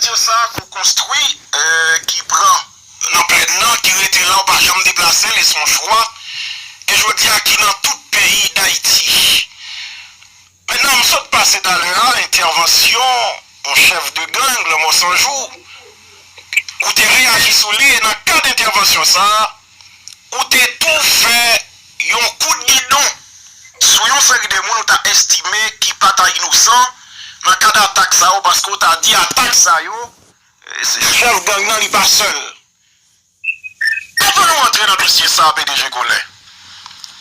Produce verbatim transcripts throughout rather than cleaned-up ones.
Radyo sa a ke w konstwi, e, ki pran nan plèn nan, ki rete la, w pa janm deplase l, e se yon chwa, e jodi a ki nan tout peyi Dayiti. Mentnan, m sot pase talè a entèvansyon yon chèf de gang, Lanmò San Jou. Ou te reyaji sou li, e nan kad entèvansyon sa a, ou te tou fè yon kout gidon sou yon seri de moun ou ta estime ki pa ta inosan nan kad atak sa yo, paske ou ta di atak sa yo, e, se chèf gang nan, li pa sèl. Anvan nou antre nan dosye sa a, P D G Colin,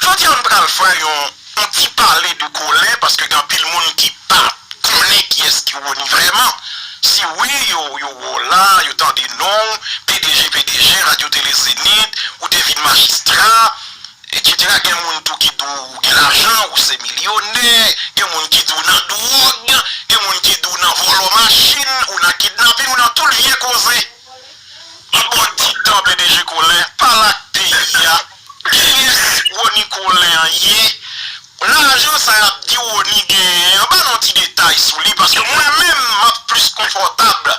jodi a m pral fè yon, yon ti pale de Colin, paske gen anpil moun ki pa konnen kiyès ki Rony vrèman. Si wi, yo, yo wè w la, yo tande non w, P D G, P D G, Radyo Tele Zenith, ou te vin majistra, etsetera. Gen moun tou ki di w gen lajan, ou se milyonè, gen moun ki di w nan dwòg, gen moun ki di w nan vòlò machin, ou nan kidnapin, ou nan tout vye koze. M ap ba w ti tan, P D G Colin, pale ak peyi a. Kiyès Rony Colin an ye? Lajan sa y ap di Rony genyen an, ba n yon ti detay sou li, paske mwen menm, m ap plis konfòtab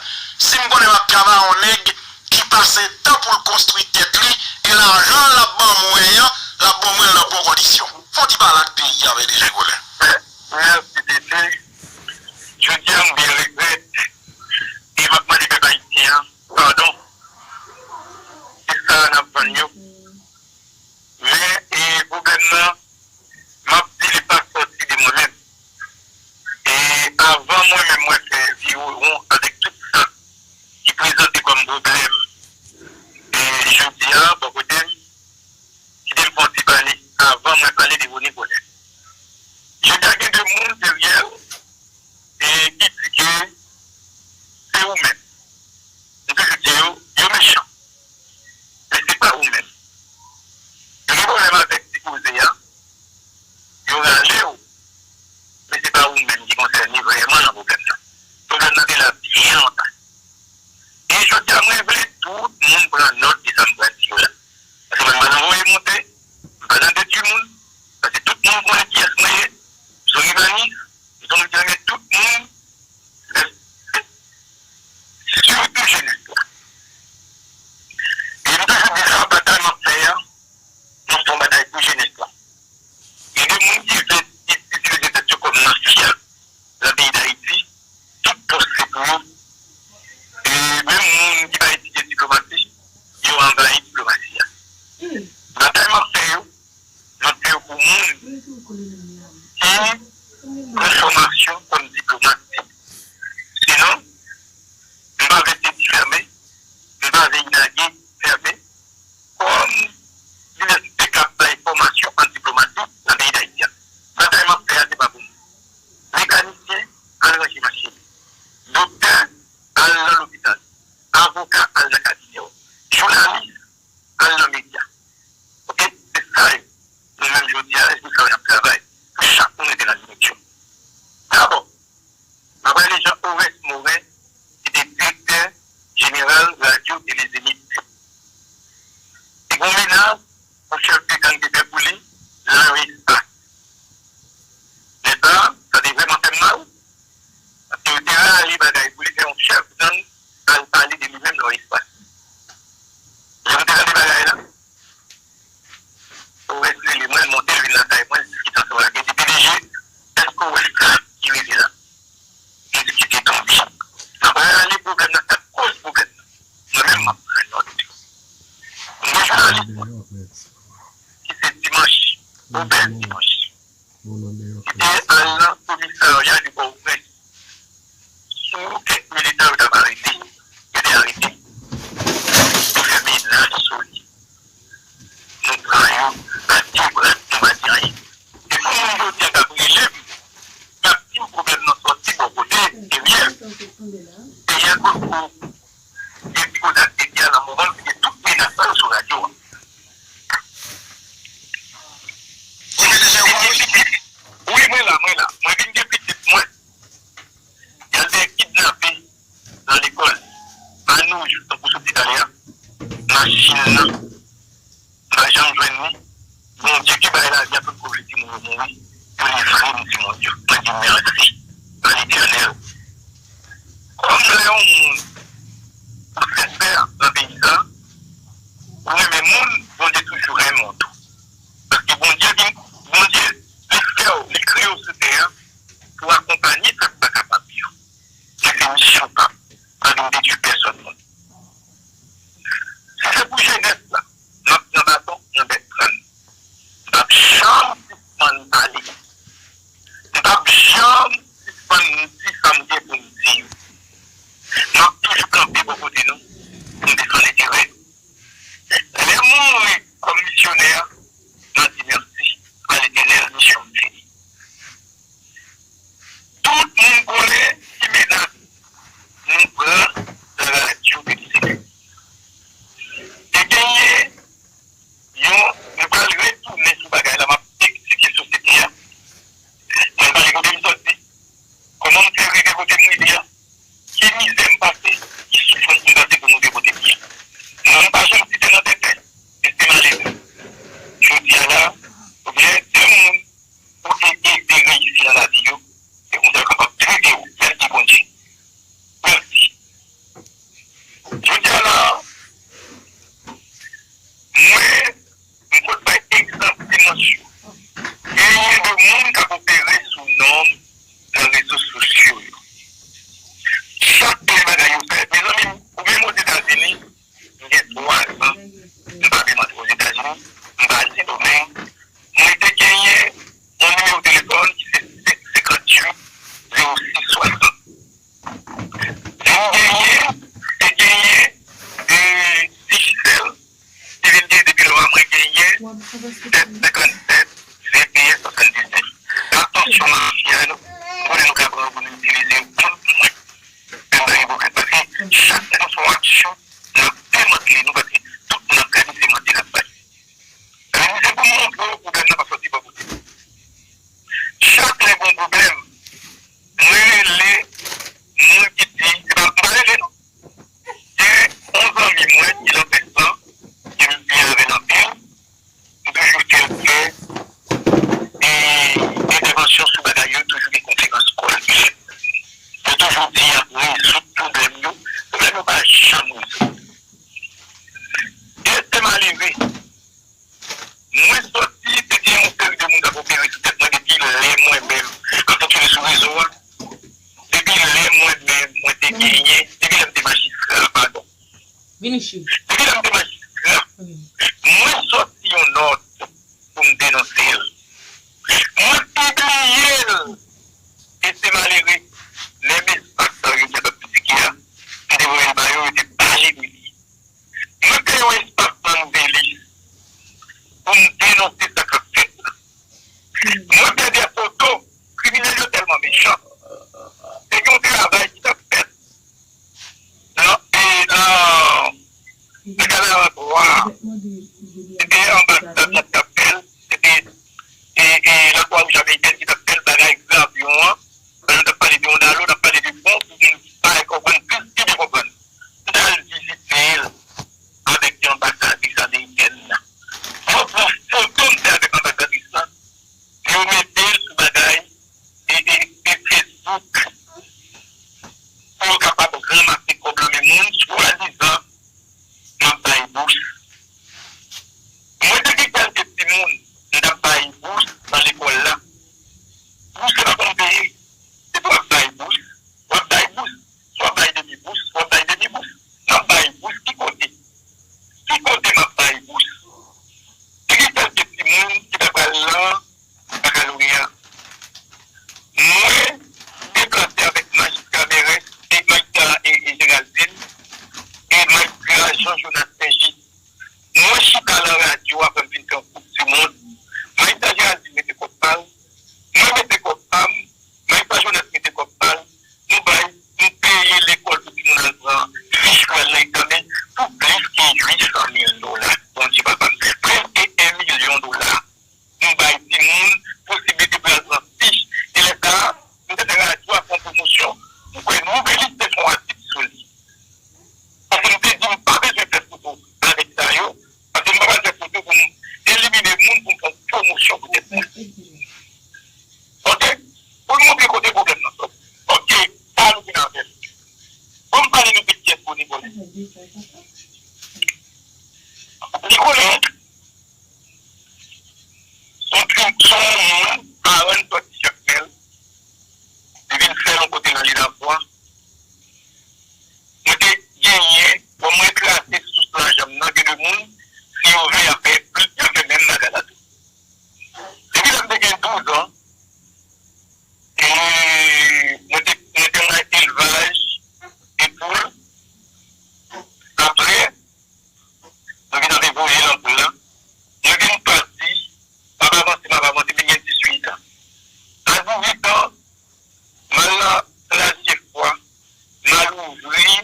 si m konnen m ap travay yon nèg ki pase tan pou l konstwi tèt li, e lajan l ap ban mwen an, l ap ban mwen l nan bon kondisyon. Fò w ti pale ak peyi a, P D G Colin. Mèsi, Tete. Jodi a, m byen regrèt, e m ap mande pèp ayisyen an padon. Se sa n ap vann yo. Men, e, pwoblèm nan, m ap di li pa sòti de mwen menm. E avan mwen menm mwen fè viwon avèk tout sa ki prezante kòm pwoblèm, e jodi a, bò kote m, kite m fè yon ti pale avan mwen pale de Rony Colin. Jodi a gen de moun dèyè l, e ki di ke se ou menm. M toujou di yo, yo mechan. Men se pa ou menm. Yo gen pwoblèm avèk ti koze a, yo rale w, men se pa ou menm ki konsène vrèman nan pwoblèm nan. Pwoblèm nan te la byen lontan. E jodi a, mwen vle tout moun pran nòt de sa m pral di yo la. Paske mwen pa nan voye monte, m pa nan detwi moun, paske tout moun konnen kiyès mwen ye, m se yon ivanis, m se yon nèg ki renmen tout moun, sitou jenès la. E m toujou di sa, batay m ap fè a, m ap fè yon batay pou jenès la. Gen de moun ki vle itilize tèt yo kòm mafya nan peyi Dayiti, tout pòs se pou yo. E menm moun ki pa etidye diplomasi, yo anvayi diplomasi a. Batay m ap fè yo, m ap fè yo pou moun ki pran fòmasyon kòm diplomat. Sinon, m pa vle Sedi fèmen, m pa vle Inagye fèmen, kòm divès P K ap bay fòmasyon an diplomasi nan peyi Dayiti a. Batay m ap fè a, se pa pou nou. Mekanisyen, al ranje machin. Doktè, al nan lopital. Avoka, al nan kabinè w. Jounalis, al nan medya. Oke? Se sa yo. Nou menm jodi a, se pou sa n ap travay. Pou chak moun rete nan limit yo. Dabò, m ap rele Jean Oreste Morin, ki te direktè jeneral Radyo Tele Zenith. Te gen yon menas yon chèf de gang te fè pou li nan yon espas. Nèg la, sa te vrèman fè m mal, paske yo te rale bagay pou li, fè yon chèf gang al pale de li menm nan yon espas. Lè m te tande bagay la, Oreste rele mwen, l monte, l vin lakay mwen, l diskite ansanm avèk mwen. Li di, "P D G, èske w wè sa ki rive la?" M di, "Ki te tonbe?" Nan rale pwoblèm nan, sa k koz pwoblèm nan. Mwen menm, m ap pran nòt. M gen jounalis mwen, ki se Dimanch, Robert Dimanch. Li te al nan komisarya de Pòtoprens sou kèk militan yo t ap arete, yo te arete. Yo fè menas sou li. Nou pran yo pa de bra, nou pa di anyen. E pou moun jodi a k ap rele m, k ap di m pwoblèm nan sòti bò kote, ebyen, ebyen, epi kote ak medya nan moman m kite tout menas sa yo sou radyo a. Wi, P D G, ou la, wi. Wi, mwen la, mwen la. Mwen vin gen pitit mwen. Y al fè kidnape nan lekòl. Manouch, tankou sot di talè a. Machin nan. M pa janm jwenn li. Bondye ki bay lavi a tout kote timoun yo mouri. Yo livre m timoun yo. Mwen di mèsi a Letènèl. Kòm lè yon moun misyon pa, pa vin detwi pèsòn moun. Si se pou jenès la, m ap pran baton, mwen mèt pran l. M p ap janm sispann pale. M p ap janm sispann di sa m gen pou m di yo. M ap toujou kanpe bò kote nou pou m defann enterè nou. Lè m mouri kòm misyonè, m a di mèsi a Letènèl, misyon m fini. Tout moun konnen ki menas nou pran nan radyo P D C. Te genyen yon, nou pral retounen sou bagay la, m ap eksplike sosyete a. Mwen pale kote m soti, kòman m fè rive kote m rive a, ki mizè m pase, ki soufrans m pase pou m rive kote m ye. Non m pa janm site nan tenten, men se malere. Jodi a la, oubyen de moun ou te ede reyisi nan lavi yo, se konsa yo kapab trete w. Mèsi Bondye. Mèsi. Jodi a la, mwen, m pot bay egzanp dimansyon. Genyen de moun k ap opere sou non m nan rezo sosyo yo. Chak bèl bagay yo fè, mezanmi, ou menm Ozetazini, m gen twa zan, m pa menm antre Ozetazini, m pa Sendomeng. Mwen te genyen yon nimewo telefòn ki se senk senkanntuit zewo sis swasant. Vin genyen, te genyen, e, Digicel, te vin genyen depi lò a, mwen genyen sèt senkannsèt ven swasanndizèt. Atansyon mafya nou, m konnen nou ka pran yo pou nou itilize yo kont mwen. Men m pa gen pwoblèm, paske chak lè nou fè yon aksyon, n ap demantle nou, paske tout moun ap gade se manti n ap bay. Sa vle di se pou m montre w pwoblèm nan pa soti bò kote m. Chak lè gen yon pwoblèm, mwen rele moun ki di, se pa, m pa rele non. Gen yon zanmi mwen ki nan Pès lan, ke m byen avè l anpil, m toujou fè l fè, e, entèvansyon sou bagay yo, toujou gen konferans kòl ki fèt. Yo toujou di y ap rezoud pwoblèm yo, pwoblèm yo pa janm rezoud. E se malere. Mwen soti, te gen yon seri de moun k ap opere sou tèt mwen depi lè mwen menm m ap fonksyone sou rezo a. Depi lè mwen menm, mwen te genyen, depi lè m te majistra, padon. Vini, Chiv. Depi lè m te majistra, mwen soti yon nòt pou m denonse l. Mwen pibliye l. E se malere, menm espas sa yo ki ap kritike a, m te voye l ba yo, yo te pa jere li. Mwen kreye yon espas nan Nouvèlis pou m denonse sa k ap fèt la. Mwen fè de foto, kriminèl yo tèlman mechan. Se yon travay ki t ap fèt nan, e, nan, nan Kanaran twa. Se te anbasad la ki t ap fè l, se te, e, e, Lakwa Wouj amerikèn ki t ap fè l, bagay grav yo an. Pandan n t ap pale de yon dalo, n ap pale de bon pou moun pa konprann plis, ki byen konprann. M t al vizite l avèk yon anbasadris amerikèn. Yo pran foto m te avèk anbasadris lan, yo mete l sou bagay e, e, e Facebook pou yo kapab ranmase kòb nan men moun, swadizan m ap bay bous. Mwen te gen kèlke timoun m t ap bay bous nan lekòl la. Bous yo pa konn peye. Depi w ap bay bous, w ap bay bous. Swa w ap bay demi bous, swa w ap bay demi bous. M ap bay bous ki kote? Ki kote m ap bay bous? Te gen kèlke timoun ki ta pral nan bakaloreya. Mwen deplase avèk majistra Berens, e majistra, e, e Géraldine, e majistra Jean Jonas Saint Just. Mwen chita nan radyo apre m fin fè yon koup di mond. Majistra Géraldine mete kòb pa l, mwen mete kòb pa m, majistra Jonas mete kòb pa l, nou bay, nou peye lekòl pou timoun al pran fich pou al nan egzamen pou plis ke uit san mil dola. Bondye papa m, prèske en milyon dola. Nou bay timoun posiblite pou y al pran fich. E lè sa a, m te fè radyo a fè yon pwomosyon. M kwè Nouvèlis te fè yon atik sou li. Paske m te di m pa bezwen fè foto avèk sa yo. Paske m pa pral fè foto pou m elimine moun pou m fè yon pwomosyon pou tèt mwen. Oke? Pou l montre kote pwoblèm nan sòti. Oke, sa a nou vin avè l. Ban m pale nou de pyès Boni Bòlèt. Nikolè, se yon krim, se yon moun, paran l sòti Jakmèl, li vin fè l yon kote nan Lil Avwa, ouvri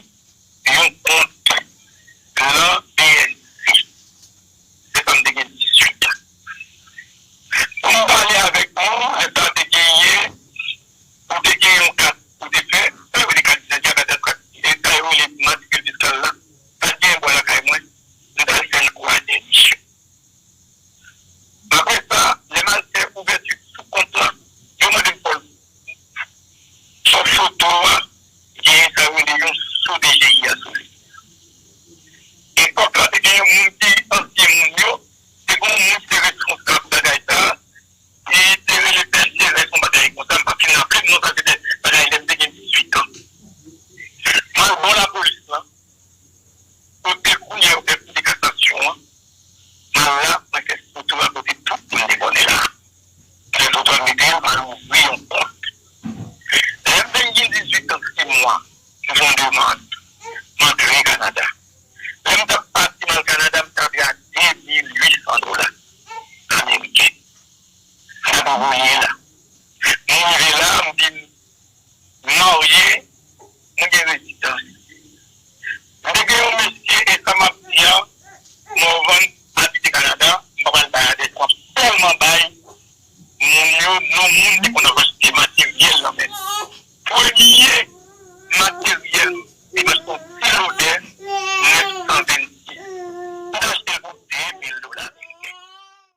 yon kont nan B N C. Se pandan m te gen dizuit an. Pou m pale avèk nou, lè sa te genyen, ou te gen yon kat, ou te fè, sa yo rele kat idantite a, kat, kat, e sa yo rele matrikil fiskal la, pa t gen bò lakay mwen, m t al fè l Kwadèch. Apre sa, lè m al fè ouvèti sou kont lan, yo mande m fè l sou foto a, gen sa yo rele yon sou D G I a sou li. Epòk la, te gen yon moun ki ansyen moun yo, te gen yon moun ki te reskonsab bagay sa a, ki te rele Pè Sylvestre, yon bagay konsa, m pa fin raple m non, sa se te bagay lè m te gen dizuit an. M al bò lapolis lan, kote kounye a yo fè kou de kasasyon an, m al la, mwen fè foto a kote tout moun te konnen la. Fè foto a mete l, m al ouvri yon kont. Lè m vin gen dizuit an, sis mwa, m fè yon demann, m antre Kanada. Lè m t ap pati m al Kanada, m t antre ak de mil uit san dola ameriken. Sa te voye la.